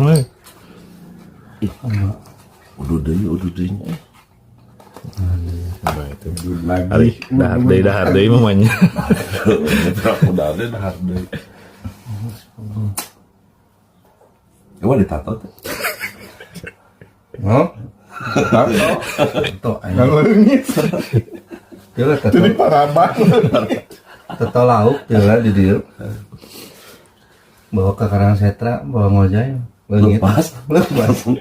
We. Ih, udah deui nya. Nah, itu. Lagi. Ari dahar deui mah nya. Berapa dahar dahar deui. Emang ditato teh? Hah? Tato. Tato aing. Leungit. Teu tato. Jadi paraban. Tato lauk teu lah di dieu. Bawa ke Karang Setra, bawa ngojay. Leungit. Lepas. Lepas.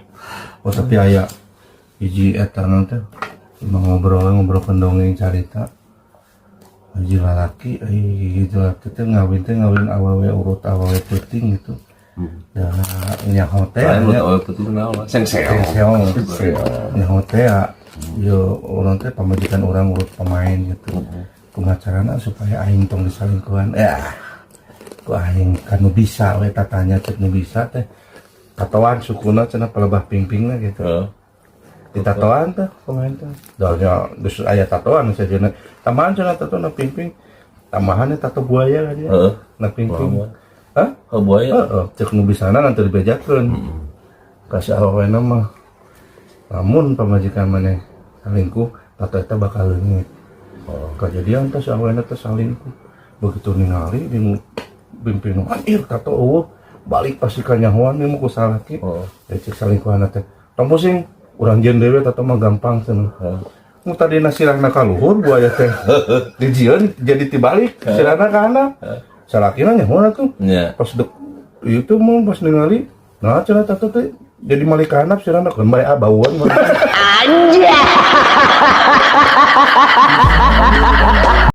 Oh, tapi aya hiji eta naon teh. Emang ngobrol ngobrol dongeng carita. Hiji lalaki, hiji lalaki teh ngawin awewe urut awewe peuting gitu. Da nyaho teh Lain nya. lu tahu itu naon? Sengseong. Sengseong. Nyaho teh ya, yo urang teh pamajikan urang urut pemain gitu. Kumaha carana supaya aing tong disalingkuhan? Ya, ku aing kan nu bisa we tatanya, cek nu bisa teh. Tatoan sukuna cenah palebah pingpingna gitu. Heeh. Ditatoan teh pemain teh. Da nya geus aya tatoan sajeuna. Tambahan cenah tato na pingping. Tambahan tato buaya kan ya. Heeh. Na pingping. Wah. Hah? Oh, buaya. Heeh, cek nu bisana nanti dibejakeun. Kasih awena mah. Lamun pamajikan maneh salingkuh, tato eta bakal leungit. Oh. Kejadian teh si awena teh salingkuh. Begitu ningali di pimpin, anjir, tato eueuh, balik pasti kanyahoan nih ku salaki. Oh. Ya cek salingkuhanna teh. Tong pusing, urang jieun dewe tato mah gampang cenah. Heeh. Nu tadina sirahna ka luhur buaya teh. Dijieun jadi tibalik, sirahna ka handap. Salakina nyahoan atuh. Nya. Pas dek itu mau pas ningali, nah cenah tato teh jadi malik ka handap sirahna keun bae ah bauan. Anjay.